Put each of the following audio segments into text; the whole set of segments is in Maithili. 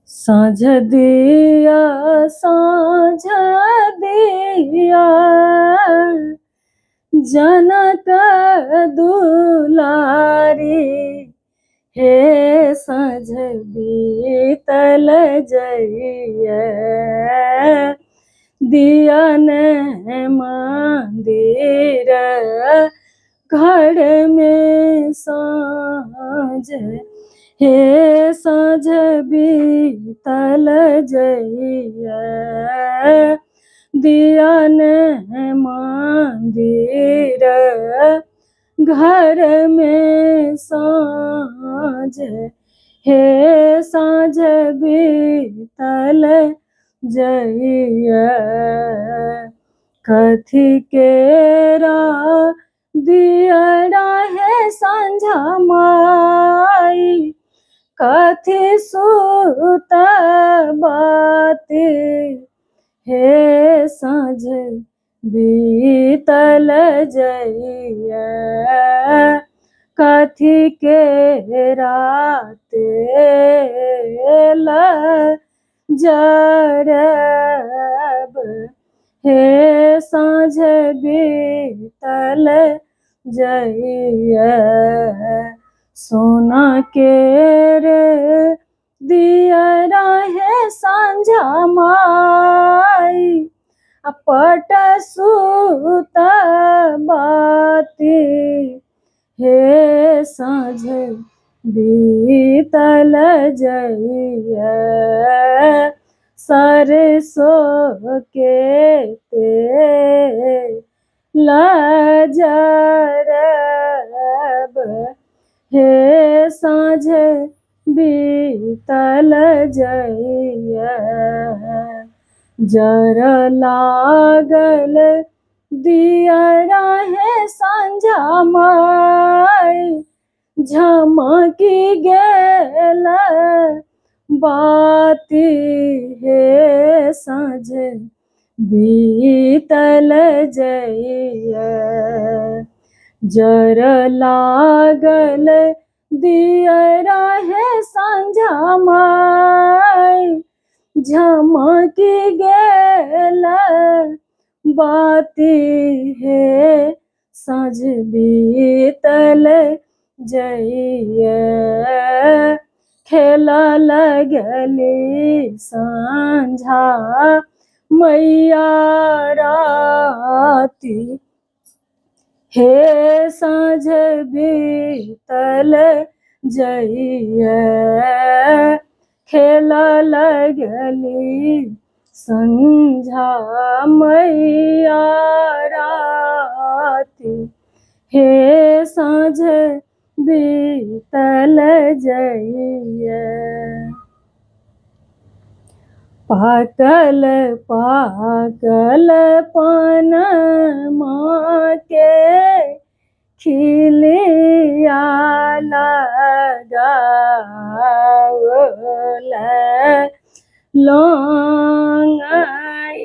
साँझ दिया साँझ दिया जनक दुलारी हे साँझ बीतल जइया दिया ने मन्दिर घरमे साँझ हे साँझ बीतल जइया दिया ने मन्दिर घरमे साँझ हे साँझ बीतल जइया कथी केरा दियरा हे साँझा माई कथी सुत बाती हे साँझ बीतल जइया कथी के रात जरब हे साँझ बीतल जइया सोना के रे दियरा हे साँझा माई आ पट सुत बाती हे साँझ बीतल जइया सरसो के तेल जरब हे साँझ बीतल जइया जर लागल दियरा हे साँझा माई झमकि गेल बाती हे साँझ बीतल जइया जर लागल दियरा हे साँझा माई झमकि गेल बाती हे साँझ बीतल जइया खेलऽ लगली साँझा मैया राती हे साँझ बीतल जइया खेलऽ लगली संझा मैया राती हे साँझ बीतल जइया पाकल पाकल पनमा के खिलिया लगाओल लौंग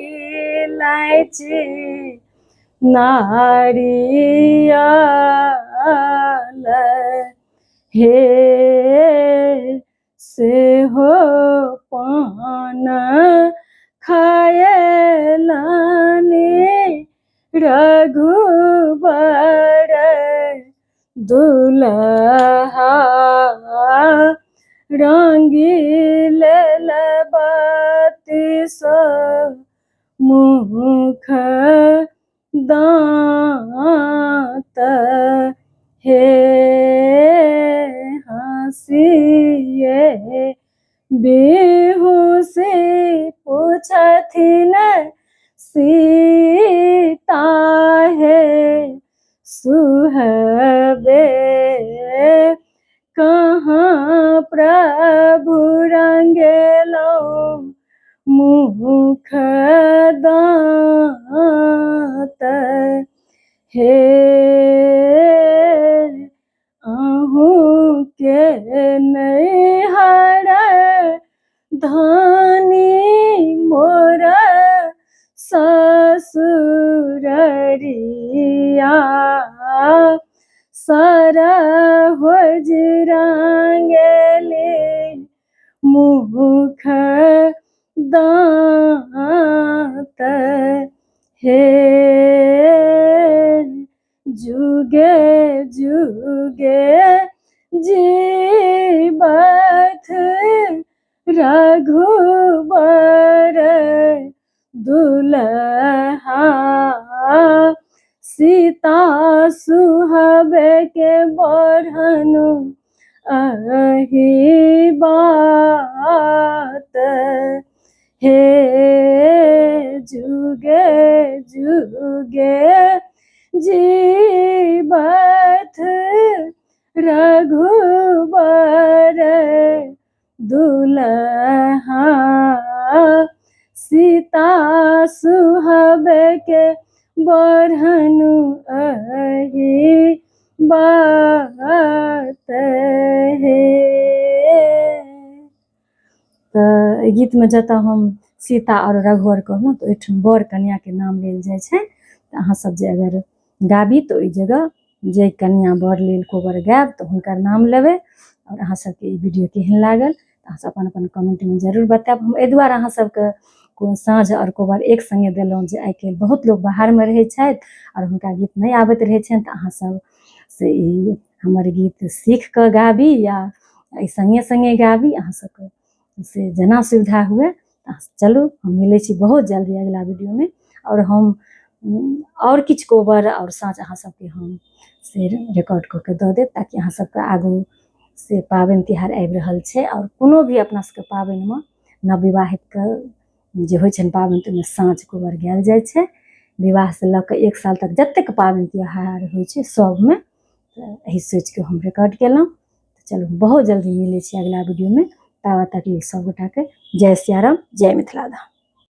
इलायची नारियल हे सेहो पान खयलनि रघुबर दुलहा रङ्गिल बत्तीस मुख दाँत हे हँसिये बिहुँसि पुछथिन सीता हे सुहबे कहाँ प्रभु रङ्गेलहुँ मुख दाँत हे अहूँके नैहर धनी मोर ससुररिया सरहोज रङ्गेली मुख दाँत हे। जुगे जुगे जीबथ रघुबर दुलहा, सीता सुहबे के बढ़नु अही बात हे। जुगे जुगे जीबथ रघुबर दुलहा, सीता सुहबे के बढ़नु अही बात हे। तऽ एहि गीतमे जतऽ हम सीता आओर रघुवर कहलहुँ तऽ ओहिठाम वर कनिआँके नाम लेल जाइ छै। तऽ अहाँ सब जे अगर गाबी तऽ ओहि जगह जे कनिआँ वर लेल कोबर गायब तऽ हुनकर नाम लेबै। आओर अहाँ सबके ई वीडियो केहन लागल तऽ अहाँ सब अपन अपन कमेंटमे जरूर बतायब। हम एहि दुआरे अहाँ सबके साँझ आओर कोबर एक संगे देलहुँ जे आइ काल्हि बहुत लोक बाहरमे रहै छथि आओर हुनका गीत नहि आबैत रहै छनि, तऽ अहाँ सब से ई हमर गीत सीख कऽ गाबी या एहि संगे संगे गाबी, अहाँ सबके से जेना सुविधा हुए। चलू, हम मिलै छी बहुत जल्दी अगिला वीडियोमे आओर हम आओर किछु कोबर आओर साँझ अहाँ सबके हम से रिकॉर्ड कऽ के दऽ देब, ताकि अहाँ सबके आगू से पाबनि तिहार आबि रहल छै आओर कोनो भी अपना सबके पाबनिमे नवविवाहितके जे होइ छनि पाबनि तऽ ओहिमे साँझ कोबर गायल जाइ छै। विवाहसँ लऽ कऽ एक साल तक जतेक पाबनि तिहार होइ छै सबमे, तऽ एहि सोचिके हम रिकॉर्ड केलहुँ। तऽ चलू, बहुत जल्दी मिलै छी अगिला वीडियोमे, ताबत तक लेल सब गोटाके जय सियाराम, जय मिथिला धाम।